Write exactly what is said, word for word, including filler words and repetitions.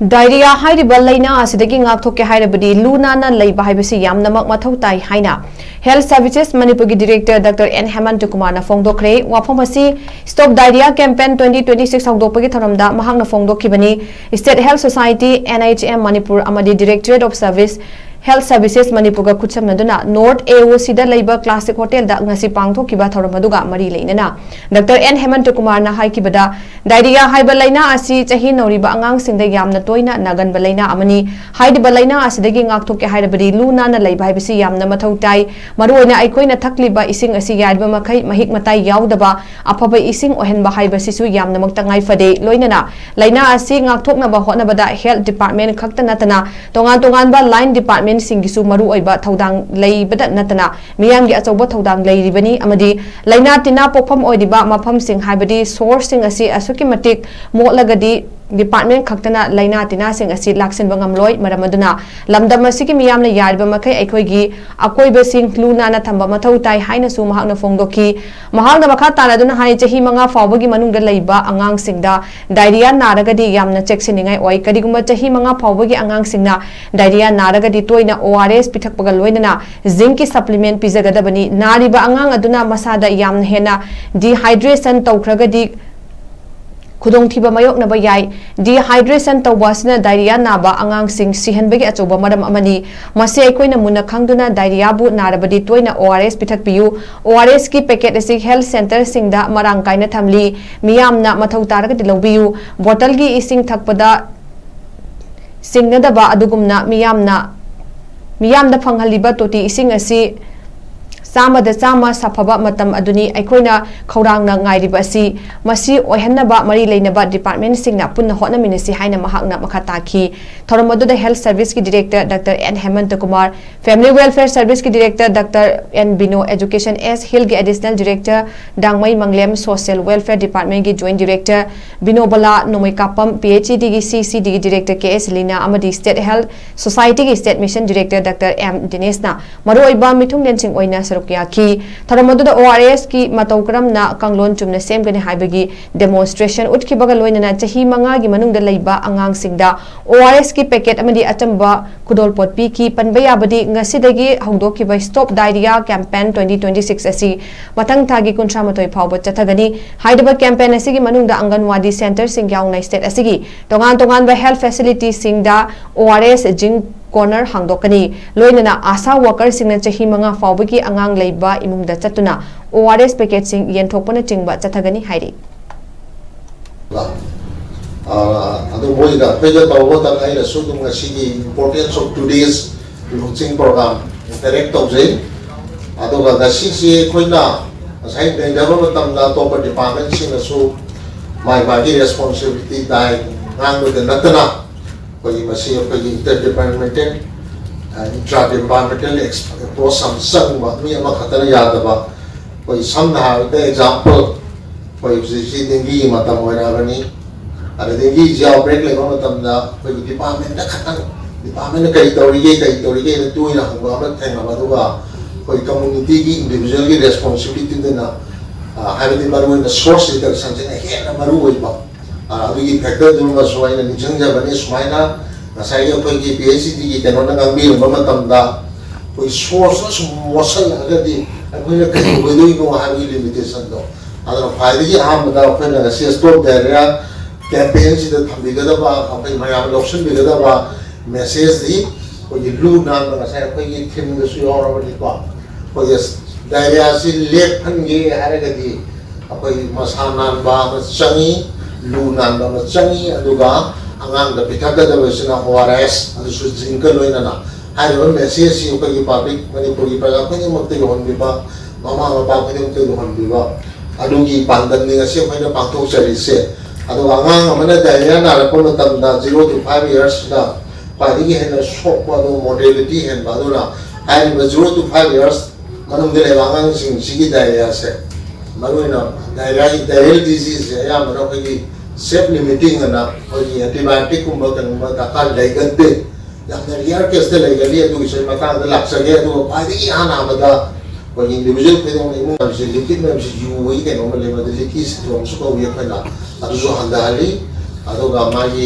Diarrhea ꯍꯥꯏꯔꯤꯕ ꯂꯥꯏꯅꯥ ꯑꯁꯤꯗꯒꯤ ꯉꯥꯛꯊꯣꯛꯀꯦ ꯍꯥꯏꯔꯕꯗꯤ ꯂꯨ ꯅꯥꯟꯅ ꯂꯩꯕ ꯍꯥꯏꯕꯁꯤ ꯌꯥꯝꯅꯃꯛ ꯃꯊꯧ ꯇꯥꯏ ꯍꯥꯏꯅ Health Services ꯃꯅꯤꯄꯨꯔꯒꯤ Director Doctor N ꯍꯦꯃꯟꯇ ꯀꯨꯃꯥꯔꯅ ꯐꯣꯡꯗꯣꯛꯈ꯭ꯔꯦ꯫ ꯋꯥꯐꯝ ꯑꯁꯤ Stop Diarrhea Campaign twenty twenty six ꯍꯧꯗꯣꯛꯄꯒꯤ ꯊꯧꯔꯝꯗ ꯃꯍꯥꯛꯅ ꯐꯣꯡꯗꯣꯛꯈꯤꯕꯅꯤ꯫ State Health Society, N H M Manipur ꯑꯃꯗꯤ Directorate of Service, Health Services ꯃꯅꯤꯄꯨꯔꯒ ꯈꯨꯠꯁꯝꯅꯗꯨꯅ North A O Cꯗ ꯂꯩꯕ Classic Hotelꯗ ꯉꯁꯤ ꯄꯥꯡꯊꯣꯛꯈꯤꯕ ꯊꯧꯔꯝ ꯑꯗꯨꯒ ꯃꯔꯤ ꯂꯩꯅꯅ Doctor N ꯍꯦꯃꯟꯇ ꯀꯨꯃꯥꯔꯅ ꯍꯥꯏꯈꯤꯕꯗ, Diarrhea ꯍꯥꯏꯕ ꯂꯥꯏꯅꯥ ꯑꯁꯤ ꯆꯍꯤ ꯅꯧꯔꯤꯕ ꯑꯉꯥꯡꯁꯤꯡꯗ ꯌꯥꯝꯅ ꯇꯣꯏꯅ ꯅꯥꯒꯟꯕ ꯂꯥꯏꯅꯥ ꯑꯃꯅꯤ꯫ ꯍꯥꯏꯔꯤꯕ ꯂꯥꯏꯅꯥ ꯑꯁꯤꯗꯒꯤ ꯉꯥꯛꯊꯣꯛꯀꯦ ꯍꯥꯏꯔꯕꯗꯤ ꯂꯨ ꯅꯥꯟꯅ ꯂꯩꯕ ꯍꯥꯏꯕꯁꯤ ꯌꯥꯝꯅ ꯃꯊꯧ ꯇꯥꯏ꯫ ꯃꯔꯨꯑꯣꯏꯅ ꯑꯩꯈꯣꯏꯅ ꯊꯛꯂꯤꯕ ꯏꯁꯤꯡ ꯑꯁꯤ ꯌꯥꯔꯤꯕ ꯃꯈꯩ ꯃꯍꯤꯛ ꯃꯇꯥꯏ ꯌꯥꯎꯗꯕ, ꯑꯐꯕ ꯏꯁꯤꯡ ꯑꯣꯏꯍꯟꯕ ꯍꯥꯏꯕꯁꯤꯁꯨ ꯌꯥꯝꯅꯃꯛ ꯇꯉꯥꯏ ꯐꯗꯦ꯫ ꯂꯣꯏꯅꯅ ꯂꯥꯏꯅꯥ ꯑꯁꯤ ꯉꯥꯛꯊꯣꯛꯅꯕ ꯍꯣꯠꯅꯕꯗ Health Department ꯈꯛꯇ ꯅꯠꯇꯅ ꯇꯣꯉꯥꯟ ꯇꯣꯉꯥꯟꯕ line departmentꯁꯤꯡꯒꯤꯁꯨ ꯃꯔꯨꯑꯣꯏꯕ ꯊꯧꯗꯥꯡ ꯂꯩꯕꯗ ꯅꯠꯇꯅ ꯃꯤꯌꯥꯝꯒꯤ ꯑꯆꯧꯕ ꯊꯧꯗꯥꯡ ꯂꯩꯔꯤꯕꯅꯤ ꯑꯃꯗꯤ ꯂꯥꯏꯅꯥ ꯇꯤꯟꯅꯥ ꯄꯣꯛꯐꯝ ꯑꯣꯏꯔꯤꯕ ꯃꯐꯝꯁꯤꯡ ꯍꯥꯏꯕꯗꯤ sourceꯁꯤꯡ ꯑꯁꯤ ꯑꯁꯨꯛꯀꯤ ꯃꯇꯤꯛ ꯃꯣꯠꯂꯒꯗꯤ department ꯈꯛꯇꯅ ꯂꯥꯏꯅꯥ ꯇꯤꯟꯅꯥꯁꯤꯡ ꯑꯁꯤ ꯂꯥꯛꯁꯤꯟꯕ ꯉꯝꯂꯣꯏ꯫ ꯃꯔꯝ ꯑꯗꯨꯅ ꯂꯝꯗꯝ ꯑꯁꯤꯒꯤ ꯃꯤꯌꯥꯝꯅ ꯌꯥꯔꯤꯕ ꯃꯈꯩ ꯑꯩꯈꯣꯏꯒꯤ ꯑꯀꯣꯏꯕꯁꯤꯡ ꯂꯨ ꯅꯥꯟꯅ ꯊꯝꯕ ꯃꯊꯧ ꯇꯥꯏ ꯍꯥꯏꯅꯁꯨ ꯃꯍꯥꯛꯅ ꯐꯣꯡꯗꯣꯛꯈꯤ꯫ ꯃꯍꯥꯛꯅ ꯃꯈꯥ ꯇꯥꯅꯗꯨꯅ ꯍꯥꯏ, ꯆꯍꯤ ꯃꯉꯥ ꯐꯥꯎꯕꯒꯤ ꯃꯅꯨꯡꯗ ꯂꯩꯕ ꯑꯉꯥꯡꯁꯤꯡꯗ diarrhea ꯅꯥꯔꯒꯗꯤ ꯌꯥꯝꯅ ꯆꯦꯛꯁꯤꯟꯅꯤꯡꯉꯥꯏ ꯑꯣꯏ꯫ ꯀꯔꯤꯒꯨꯝꯕ ꯆꯍꯤ ꯃꯉꯥ ꯐꯥꯎꯕꯒꯤ ꯑꯉꯥꯡꯁꯤꯡꯅ diarrhea ꯅꯥꯔꯒꯗꯤ ꯇꯣꯏꯅ O R S ꯄꯤꯊꯛꯄꯒ ꯂꯣꯏꯅꯅ zincꯀꯤ supplement ꯄꯤꯖꯒꯗꯕꯅꯤ꯫ ꯅꯥꯔꯤꯕ ꯑꯉꯥꯡ ꯑꯗꯨꯅ ꯃꯁꯥꯗ ꯌꯥꯝꯅ ꯍꯦꯟꯅ dehydration ꯇꯧꯈ꯭ꯔꯒꯗꯤ ꯈꯨꯗꯣꯡꯊꯤꯕ ꯃꯥꯌꯣꯛꯅꯕ ꯌꯥꯏ꯫ Dehydration ꯇꯧꯕ ꯑꯁꯤꯅ diarrhea ꯅꯥꯕ ꯑꯉꯥꯡꯁꯤꯡ ꯁꯤꯍꯟꯕꯒꯤ ꯑꯆꯧꯕ ꯃꯔꯝ ꯑꯃꯅꯤ꯫ ꯃꯁꯤ ꯑꯩꯈꯣꯏꯅ ꯃꯨꯟꯅ ꯈꯪꯗꯨꯅ diarrheaꯕꯨ ꯅꯥꯔꯕꯗꯤ ꯇꯣꯏꯅ O R S ꯄꯤꯊꯛꯄꯤꯌꯨ꯫ O R Sꯀꯤ packet ꯑꯁꯤ health centreꯁꯤꯡꯗ ꯃꯔꯥꯡ ꯀꯥꯏꯅ ꯊꯝꯂꯤ꯫ ꯃꯤꯌꯥꯝꯅ ꯃꯊꯧ ꯇꯥꯔꯒꯗꯤ ꯂꯧꯕꯤꯌꯨ꯫ Bottleꯒꯤ ꯏꯁꯤꯡ ꯊꯛꯄꯗ ꯆꯤꯡꯅꯗꯕ ꯑꯗꯨꯒꯨꯝꯅ ꯃꯤꯌꯥꯝꯅ ꯃꯤꯌꯥꯝꯗ ꯐꯪꯍꯜꯂꯤꯕ ꯇꯣꯇꯤ ꯏꯁꯤꯡ ꯑꯁꯤ ꯆꯥꯝꯃꯗ ꯆꯥꯝꯃ ꯁꯥꯐꯕ ꯃꯇꯝ ꯑꯗꯨꯅꯤ꯫ ꯑꯩꯈꯣꯏꯅ ꯈꯧꯔꯥꯡꯅ ꯉꯥꯏꯔꯤꯕ ꯑꯁꯤ꯫ ꯃꯁꯤ ꯑꯣꯏꯍꯟꯅꯕ ꯃꯔꯤ ꯂꯩꯅꯕ departmentꯁꯤꯡꯅ ꯄꯨꯟꯅ ꯍꯣꯠꯅꯃꯤꯟꯅꯁꯤ ꯍꯥꯏꯅ ꯃꯍꯥꯛꯅ ꯃꯈꯥ ꯇꯥꯈꯤ꯫ ꯊꯧꯔꯝ ꯑꯗꯨꯗ Health Serviceꯀꯤ Director Doctor N ꯍꯦꯃꯟꯇ Kumar, Family Welfare Serviceꯀꯤ Director Doctor N ꯕꯤꯅꯣ, Education S Hillꯒꯤ Additional Director ꯗꯥꯡꯃꯩ ꯃꯪꯂꯦꯝ, Social Welfare Departmentꯀꯤ Joint Director ꯕꯤꯅꯣꯕꯂꯥ ꯅꯣꯡꯃꯩꯀꯥꯄꯝ, PHEDꯒꯤ CCDꯒꯤ Director K S Leena ꯑꯃꯗꯤ State Health Societyꯒꯤ State Mission Director Doctor M ꯗꯤꯅꯦꯁꯅ ꯃꯔꯨꯑꯣꯏꯕ ꯃꯤꯊꯨꯡꯂꯦꯟꯁꯤꯡ ꯑꯣꯏꯅ ꯁꯔꯨꯛ ꯌꯥꯈꯤ꯫ ꯊꯧꯔꯝ ꯑꯗꯨꯗ ꯑꯣ ꯑꯥꯔ ꯑꯦꯁꯀꯤ ꯃꯇꯧ ꯀꯔꯝꯅ ꯀꯥꯡꯂꯣꯟ ꯆꯨꯝꯅ ꯁꯦꯝꯒꯅꯤ ꯍꯥꯏꯕꯒꯤ ꯗꯦꯃꯣꯟꯁꯇ꯭ꯔꯦꯁꯟ ꯎꯠꯈꯤꯕꯒ ꯂꯣꯏꯅꯅ ꯆꯍꯤ ꯃꯉꯥꯒꯤ ꯃꯅꯨꯡꯗ ꯂꯩꯕ ꯑꯉꯥꯡꯁꯤꯡꯗ ꯑꯣ ꯑꯥꯔ ꯑꯦꯁꯀꯤ ꯄꯦꯀꯦꯠ ꯑꯃꯗꯤ ꯑꯆꯝꯕ ꯈꯨꯗꯣꯜꯄꯣꯠ ꯄꯤꯈꯤ꯫ ꯄꯟꯕ ꯌꯥꯕꯗꯤ ꯉꯁꯤꯗꯒꯤ ꯍꯧꯗꯣꯛꯈꯤꯕ Stop Diarrhea Campaign twenty twenty six ꯑꯁꯤ ꯃꯊꯪ ꯊꯥꯒꯤ ꯀꯨꯟꯊ꯭ꯔꯥ ꯃꯥꯊꯣꯏ ꯐꯥꯎꯕ ꯆꯠꯊꯒꯅꯤ꯫ ꯍꯥꯏꯔꯤꯕ ꯀꯦꯝꯄꯦꯟ ꯑꯁꯤꯒꯤ ꯃꯅꯨꯡꯗ ꯑꯪꯒꯟꯋꯥꯗꯤ ꯁꯦꯟꯇꯔꯁꯤꯡ ꯌꯥꯎꯅ ꯁ꯭ꯇꯦꯠ ꯑꯁꯤꯒꯤ ꯇꯣꯉꯥꯟ ꯇꯣꯉꯥꯟꯕ ꯍꯦꯜꯊ ꯐꯦꯁꯤꯂꯤꯇꯤꯁꯤꯡꯗ ꯑꯣ ꯑꯥꯔ ꯑꯦꯁ ꯖꯤꯡ ꯀꯣꯔꯅꯔ ꯍꯥꯡꯗꯣꯛꯀꯅꯤ꯫ ꯂꯣꯏꯅꯅ ꯑꯥꯁꯥ ꯋꯥꯀꯔꯁꯤꯡꯅ ꯆꯍꯤ ꯃꯉꯥ ꯐꯥꯎꯕꯒꯤ ꯑꯉꯥꯡ ꯂꯩꯕ ꯏꯃꯨꯡꯗ ꯆꯠꯇꯨꯅ ꯑꯣ ꯑꯥꯔ ꯑꯦꯁ ꯄꯦꯀꯦꯠꯁꯤꯡ ꯌꯦꯟꯊꯣꯛꯄꯅꯆꯤꯡꯕ ꯆꯠꯊꯒꯅꯤ ꯍꯥꯏꯔꯤ꯫ ꯑꯗꯨ ꯃꯣꯏꯒ ꯑꯩꯈꯣꯏꯒ ꯇꯧꯕ ꯃꯇꯝꯗ ꯑꯩꯅꯁꯨ ꯑꯗꯨꯝ ꯉꯁꯤꯒꯤ importance of today's launching program interact ꯇꯧꯖꯩ꯫ ꯑꯗꯨꯒ ꯉꯁꯤꯁꯤ ꯑꯩꯈꯣꯏꯅ ꯉꯁꯥꯏ ꯅꯩꯅꯕ ꯃꯇꯝꯗ ꯑꯇꯣꯞꯄ ꯗꯤꯄꯥꯔꯠꯃꯦꯟꯁꯤꯡꯅꯁꯨ ꯃꯥꯒꯤ ꯃꯥꯒꯤ ꯔꯦꯁꯄꯣꯟꯁꯤꯕꯤꯂꯤꯇꯤ ꯗꯥꯏ ꯉꯥꯡꯕꯗ ꯅꯠꯇꯅ ꯑꯩꯈꯣꯏꯒꯤ ꯃꯁꯤ ꯑꯩꯈꯣꯏꯒꯤ inter departmental, intra departmental approach ꯌꯥꯝ ꯆꯪꯕ, ꯃꯤ ꯑꯃꯈꯛꯇꯅ ꯌꯥꯗꯕ꯫ ꯑꯩꯈꯣꯏ ꯁꯝꯅ ꯍꯥꯏꯔꯕꯗ ꯑꯦꯛꯖꯥꯝꯄꯜ, ꯑꯩꯈꯣꯏ ꯍꯧꯖꯤꯛꯁꯤ ꯗꯦꯡꯒꯤꯒꯤ ꯃꯇꯝ ꯑꯣꯏꯔꯛꯑꯕꯅꯤ꯫ ꯑꯗ ꯗꯦꯡꯒꯤꯁꯤ ꯑꯥꯎꯠꯕ꯭ꯔꯦꯛ ꯂꯩꯕ ꯃꯇꯝꯗ ꯑꯩꯈꯣꯏꯒꯤ ꯗꯤꯄꯥꯔꯠꯃꯦꯟꯗ ꯈꯛꯇꯪ, ꯗꯤꯄꯥꯔꯠꯃꯦꯟꯗ ꯀꯔꯤ ꯇꯧꯔꯤꯒꯦ, ꯀꯔꯤ ꯇꯧꯔꯤꯒꯦꯅ ꯇꯣꯏꯅ ꯍꯪꯕ ꯑꯃ ꯊꯦꯡꯅꯕ꯫ ꯑꯗꯨꯒ ꯑꯩꯈꯣꯏ ꯀꯝꯃꯨꯅꯤꯇꯤꯒꯤ ꯏꯟꯗꯤꯕꯤꯖꯨꯋꯦꯜꯒꯤ ꯔꯦꯁꯄꯣꯟꯁꯤꯕꯤꯂꯤꯇꯤꯗꯅ, ꯍꯥꯏꯕꯗꯤ ꯃꯔꯨꯑꯣꯏꯅ ꯁꯣꯔꯁ ꯔꯤꯗꯛꯁꯟꯁꯤꯅ ꯍꯦꯟꯅ ꯃꯔꯨ ꯑꯣꯏꯕ, ꯑꯗꯨꯒꯤ ꯐꯦꯛꯇꯔꯗꯨꯃꯁꯨ ꯑꯩꯅ ꯅꯤꯡꯁꯤꯡꯖꯕꯅꯤ꯫ ꯁꯨꯃꯥꯏꯅ ꯉꯁꯥꯏꯒꯤ ꯑꯩꯈꯣꯏꯒꯤ ꯄꯤ ꯑꯩꯆ ꯗꯤꯒꯤ ꯀꯩꯅꯣꯅ ꯉꯥꯡꯕꯤꯔꯝꯕ ꯃꯇꯝꯗ ꯑꯩꯈꯣꯏ ꯁꯣꯔꯁꯇ ꯁꯨꯝ ꯃꯣꯠꯁꯜꯂꯛꯑꯒꯗꯤ ꯑꯩꯈꯣꯏꯅ ꯀꯩ ꯑꯣꯏꯗꯣꯏꯅꯣ ꯍꯥꯏꯕꯒꯤ ꯂꯤꯃꯤꯇꯦꯁꯟꯗꯣ꯫ ꯑꯗꯨꯅ ꯈ꯭ꯋꯥꯏꯗꯒꯤ ꯑꯍꯥꯟꯕꯗ ꯑꯩꯈꯣꯏꯅ ꯉꯁꯤ Stop Diarrhea campaignꯁꯤꯗ ꯊꯝꯕꯤꯒꯗꯕ, ꯑꯩꯈꯣꯏ ꯃꯌꯥꯝ ꯂꯧꯁꯤꯟꯕꯤꯒꯗꯕ ꯃꯦꯁꯦꯖꯇꯤ ꯑꯩꯈꯣꯏꯒꯤ ꯂꯨ ꯅꯥꯟꯕ, ꯉꯁꯥꯏ ꯑꯩꯈꯣꯏꯒꯤ ꯊꯤꯝꯗꯁꯨ ꯌꯥꯎꯔꯕꯅꯤꯀꯣ꯫ ꯑꯩꯈꯣꯏꯒꯤ ꯗꯥꯏꯔꯤꯌꯥꯁꯤ ꯂꯦꯞꯍꯟꯒꯦ ꯍꯥꯏꯔꯒꯗꯤ ꯑꯩꯈꯣꯏ ꯃꯁꯥ ꯅꯥꯟꯕ ꯑꯃ ꯆꯪꯉꯤ, ꯂꯨ ꯅꯥꯟꯕ ꯑꯃ ꯆꯪꯉꯤ, ꯑꯗꯨꯒ ꯑꯉꯥꯡꯗ ꯄꯤꯊꯛꯀꯗꯕꯁꯤꯅ ꯑꯣ ꯑꯥꯔ ꯑꯦꯁ, ꯑꯗꯨꯁꯨ ꯖꯤꯡꯀ ꯂꯣꯏꯅꯅ꯫ ꯍꯥꯏꯔꯤꯕ ꯃꯦꯁꯦꯖꯁꯤ ꯑꯩꯈꯣꯏꯒꯤ ꯄꯕ꯭ꯂꯤꯛ, ꯃꯅꯤꯄꯨꯔꯒꯤ ꯄ꯭ꯔꯖꯥ ꯈꯨꯗꯤꯡꯃꯛꯇ ꯌꯧꯍꯟꯕꯤꯕ, ꯃꯃꯥ ꯃꯄꯥ ꯈꯨꯗꯤꯡꯃꯛꯇ ꯌꯧꯍꯟꯕꯤꯕ, ꯑꯗꯨꯒꯤ ꯄꯥꯟꯗꯝꯅꯤ ꯉꯁꯤ ꯑꯩꯈꯣꯏꯅ ꯄꯥꯡꯊꯣꯛꯆꯔꯤꯁꯦ꯫ ꯑꯗꯨꯒ ꯑꯉꯥꯡ ꯑꯃꯅ ꯗꯥꯏꯔꯤꯌꯥ ꯅꯥꯔꯛꯄ ꯃꯇꯝꯗ zero to five yearsꯇ ꯈ꯭ꯋꯥꯏꯗꯒꯤ ꯍꯦꯟꯅ ꯁꯣꯛꯄ, ꯑꯗꯨꯒ ꯃꯣꯔꯇꯦꯂꯤꯇꯤ ꯍꯦꯟꯕ꯫ ꯑꯗꯨꯅ ꯍꯥꯏꯔꯤꯕ zero to five years ꯃꯅꯨꯡꯗ ꯂꯩꯕ ꯑꯉꯥꯡꯁꯤꯡꯁꯤꯒꯤ ꯗꯥꯏꯔꯤꯌꯥꯁꯦ, ꯃꯔꯨꯑꯣꯏꯅ ꯗꯥꯏꯔꯤꯌꯥꯒꯤ diarrheal diseaseꯁꯦ ꯑꯌꯥꯝꯕꯅ ꯑꯩꯈꯣꯏꯒꯤ self limiting ꯑꯅ ꯑꯩꯈꯣꯏꯒꯤ antibioticꯀꯨꯝꯕ ꯀꯩꯒꯨꯝꯕ ꯗꯔꯀꯥꯔ ꯂꯩꯒꯟꯗꯦ꯫ ꯌꯥꯝꯅ rare caseꯇ ꯂꯩꯒꯅꯤ, ꯑꯗꯨꯒꯤꯁꯨ ꯑꯩ ꯃꯇꯥꯡꯗ ꯂꯥꯛꯆꯒꯦ꯫ ꯑꯗꯨꯒ ꯈ꯭ꯋꯥꯏꯗꯒꯤ ꯏꯍꯥꯟ ꯍꯥꯟꯕꯗ ꯑꯩꯈꯣꯏꯒꯤ individual ꯈꯨꯗꯤꯡꯃꯛ ꯏꯃꯨꯡ ꯃꯅꯨꯡꯁꯦ liquid ꯃꯌꯥꯝꯁꯦ ꯌꯨꯕꯒꯤ ꯀꯩꯅꯣꯝꯃ ꯂꯩ, ꯃꯗꯨ leaky syndromeꯁꯨ ꯀꯧꯏ ꯑꯩꯈꯣꯏꯅ꯫ ꯑꯗꯨꯁꯨ ꯍꯟꯊꯍꯜꯂꯤ꯫ ꯑꯗꯨꯒ ꯃꯥꯒꯤ